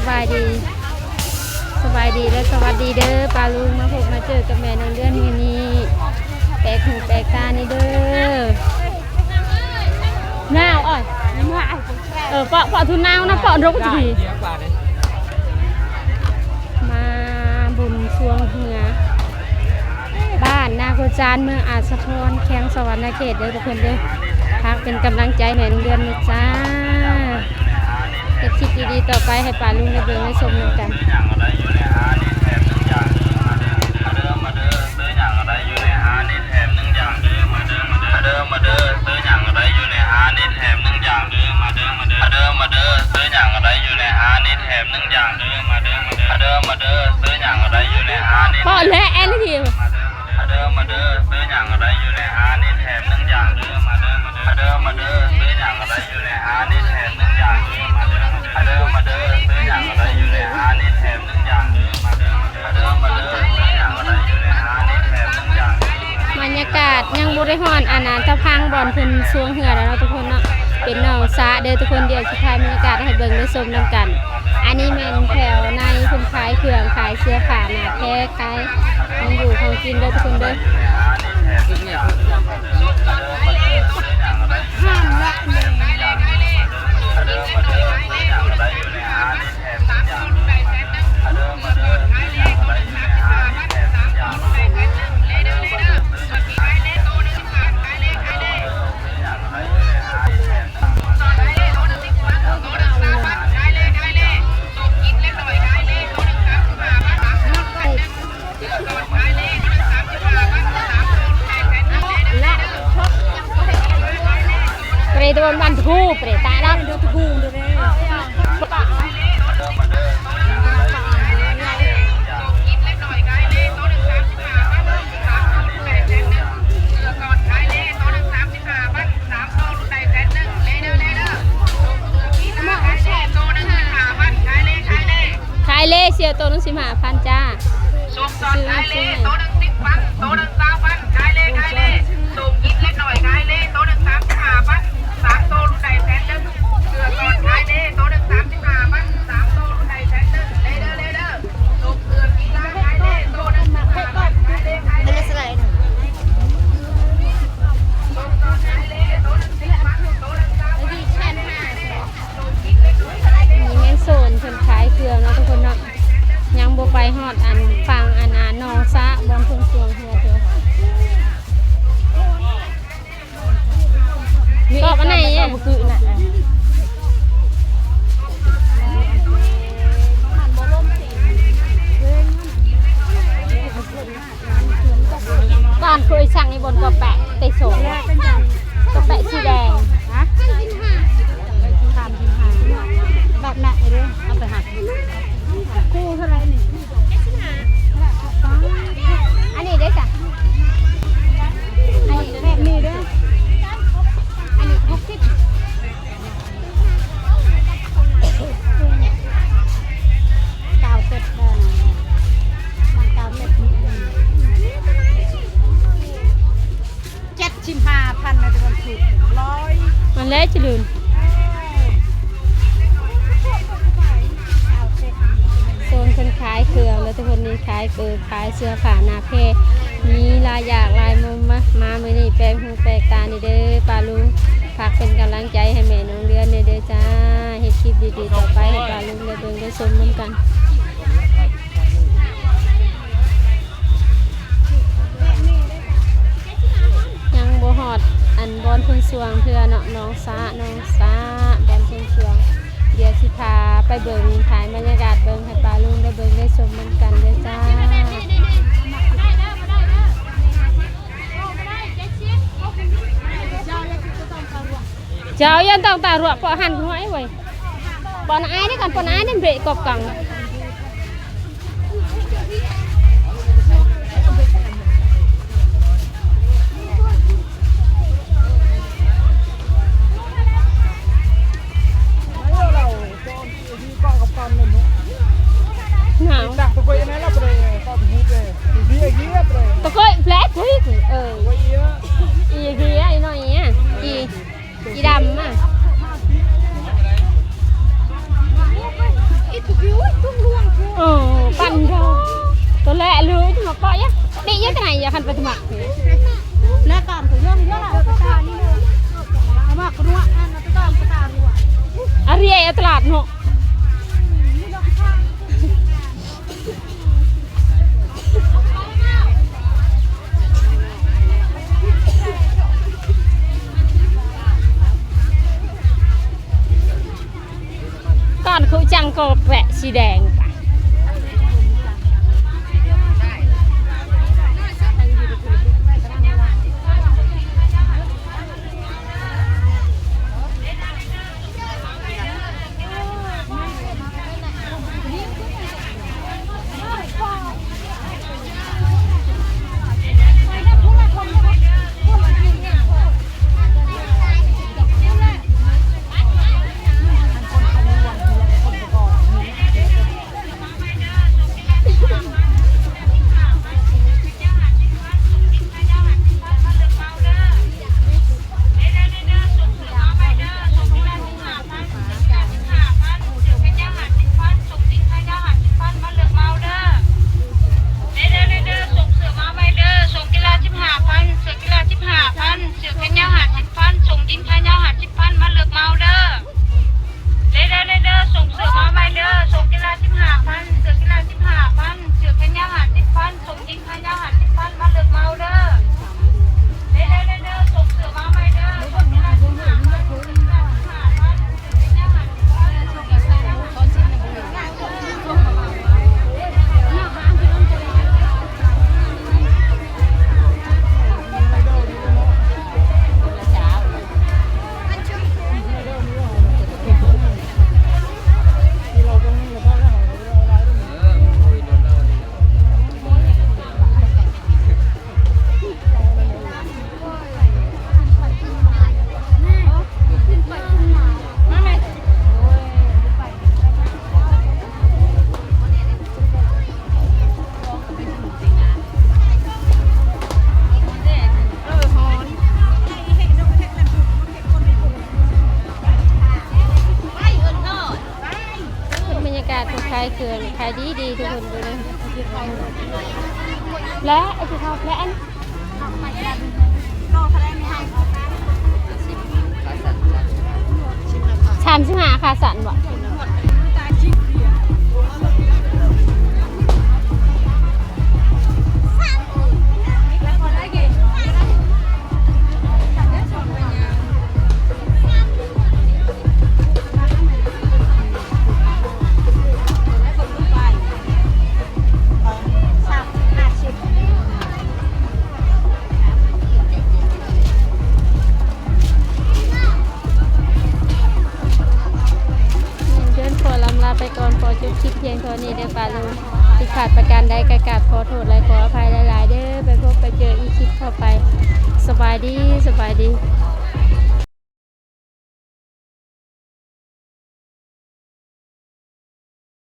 ສະບາຍດີ ສະບາຍດີ ແລະ ສະຫວັດດີເດີປ້າລຸງ ມາພົບມາເຈີກັບແມ່ນ້ອງເດືອນມື້ນີ້ ແປກຫູແປກຕານີ້ເດີ. ໜາວ ໂອ້ຍ ເອີ ເປາະ ເປາະທຸນາວນະ ເປາະດົກຈີ່ ມາບຸນຊ່ວງເຮືອ ບ້ານນາໂກຈານ ເມືອງອາດສະພອນ ແຂວງສະຫວັນນະເຂດເດີທຸກຄົນເດີ. ຝາກເປັນກຳລັງໃຈໃຫ້ນ້ອງເດືອນນະຈ້າ. ເຮັດຄລິບດີໆຕໍ່ໄປໃຫ້ປ້າລຸງໄດ້ເບິ່ງໄດ້ຊົມນຳກັນ. ພໍແລ້ວ ແອນທີ ບັນຍາກາດຍັງບໍ່ໄດ້ຮອດອັນນາຕະພັງບ່ອນເພິ່ນຊ່ວງເຮືອແລ້ວເນາະທຸກຄົນເນາະ ເປັນໜອງສະເດີທຸກຄົນ. ດຽວຊິຖ່າຍບັນຍາກາດໃຫ້ເບິ່ງໄດ້ຊົມນຳກັນ. ອັນນີ້ແມ່ນແຖວໃນເພິ່ນຂາຍເຄື່ອງ ຂາຍເສື້ອຜ້າໜ້າແພ ຂາຍຂອງຢູ່ຂອງກິນເດີທຸກຄົນເດີ. ປະເດຕະວັນ ວັນທະກູ ປະເດຕະວັນ ວັນທະກູ ຂາຍເລ ເສື້ອໂຕໜຶ່ງສິບຫ້າພັນຈ້າ. ສົ່ງຕໍ່ຂາຍເລ ໂຕໜຶ່ງສິບພັນ ໂຕໜຶ່ງຊາວພັນ ຂາຍເລ ຂາຍເລ. ສົ່ງກິນເລັກນ້ອຍຂາຍເລ ໂຕໜຶ່ງສາມສິບຫ້າພັນ ສາມໂຕລຸ້ນໄດ້ແສນໜຶ່ງ. ເສື້ອກ່ອນຂາຍເລ ໂຕໜຶ່ງສາມສິບຫ້າພັນ ສາມໂຕລຸ້ນໄດ້ແສນໜຶ່ງ ເລີຍເດີ ເລີຍເດີ. ນີ້ແມ່ນໂຊນເພິ່ນຂາຍເຄື່ອງເນາະທຸກຄົນເນາະ ຍັງບໍ່ໄປຮອດອັນຝັ່ງອັນນາໜອງສະ ບ່ອນເພິ່ນຊ່ວງເຮືອເທື່ອ. ຊອບອັນໃດ? ການເຄີຍສັ່ງໃນບ່ອນກາແຟເຕໂຊ ກາແຟສີແດງ. ຮະ? ສາມສິບຫ້າ ແບບນັ້ນເດີ ເອົາໄປຫັກ ຄູ່ເທົ່າໃດນີ້? ອັນນີ້ເດ້ຊະ ອັນນີ້ແບບນີ້ເດີ ອັນນີ້ຫົກສິບ ເກົ້າເຈັດເດີ ມັນເກົ້າເຈັດ ເຈັດສິບຫ້າພັນນະ ແຕ່ມັນຖືກ ຮ້ອຍ ມັນແລະຈະລືນ. ໂຊນເພິ່ນຂາຍເຄື່ອງແລ້ວທຸກຄົນນີ້ ຂາຍເກີບ ຂາຍເສື້ອຜ້າໜ້າແພ ມີຫຼາຍຢ່າງຫຼາຍມຸມ. ມາ ມາມື້ນີ້ແປກຫູແປກຕານີ້ເດີ ປ້າລຸງ ຝາກເປັນກຳລັງໃຈໃຫ້ແມ່ນ້ອງເດືອນແດ່ເດີຈ້າ. ເຮັດຄລິບດີໆຕໍ່ໄປໃຫ້ປ້າລຸງໄດ້ເບິ່ງໄດ້ຊົມນຳກັນ. ຍັງບໍ່ຮອດອັນບ່ອນເພິ່ນຊ່ວງເທື່ອເນາະ ໜອງສະ ໜອງສະ ບ່ອນເພິ່ນຊ່ວງ. ດຽວຊິພາໄປເບິ່ງ ຖ່າຍບັນຍາກາດເບິ່ງໃຫ້ປ້າລຸງໄດ້ເບິ່ງໄດ້ຊົມນຳກັນເດີຈ້າ. ເຈົ້າຢ່າຕ້ອງຕາຫຼວກ ເພາະຫັ້ນຫົວໄອ້ເວີຍ ປອນອາຍນີ້ກ່ອນ ປອນອາຍນີ້ເບະກອບກັງ. ໜາວ ຕະໂກຍແບລັກ ເອີ ອີເດີຍ ອີໜ້ອຍ ອີ ອີດຳມາ. ຕະຫຼາດເນາະ. ກ່ອນຄືຈັ່ງກໍແວະສີແດງໄປ. ເດີໆ ເດີໆ ສົ່ງເສື້ອມາໃໝ່ເດີ ສົ່ງກິລາສິບຫ້າພັນ ເສື້ອກິລາສິບຫ້າພັນ ເສື້ອແຂນຍາວຫ້າສິບພັນ ສົ່ງຍິງແຂນຍາວຫ້າສິບພັນ ມາເລືອກເອົາເດີ. ເດີໆ ເດີໆ ສົ່ງເສື້ອມາໃໝ່ເດີ ສົ່ງກິລາສິບຫ້າພັນ ເສື້ອກິລາສິບຫ້າພັນ ເສື້ອແຂນຍາວຫ້າສິບພັນ ສົ່ງກິລາສິບຫ້າພັນ. ບັນຍາກາດຂາຍເຄື່ອງຂາຍດີໆ ທຸກຄົນເບິ່ງເດີ. ແລະ ໄອ້ທີ່ເຂົາແລະອັນ ສາມສິບຫ້າ ຂາສັ້ນບໍ່? ເດີນ ຂໍລຳລາໄປກ່ອນ ຂໍຈົບຄລິບພຽງເທົ່ານີ້ເດີປ້າລຸງ. ຜິດພາດປະການໃດກໍກາບຂໍໂທດ ແລະ ຂໍອະໄພຫຼາຍໆເດີ. ໄປພົບໄປເຈີອີກຄລິບຕໍ່ໄປ. ສະບາຍດີ ສະບາຍດີ.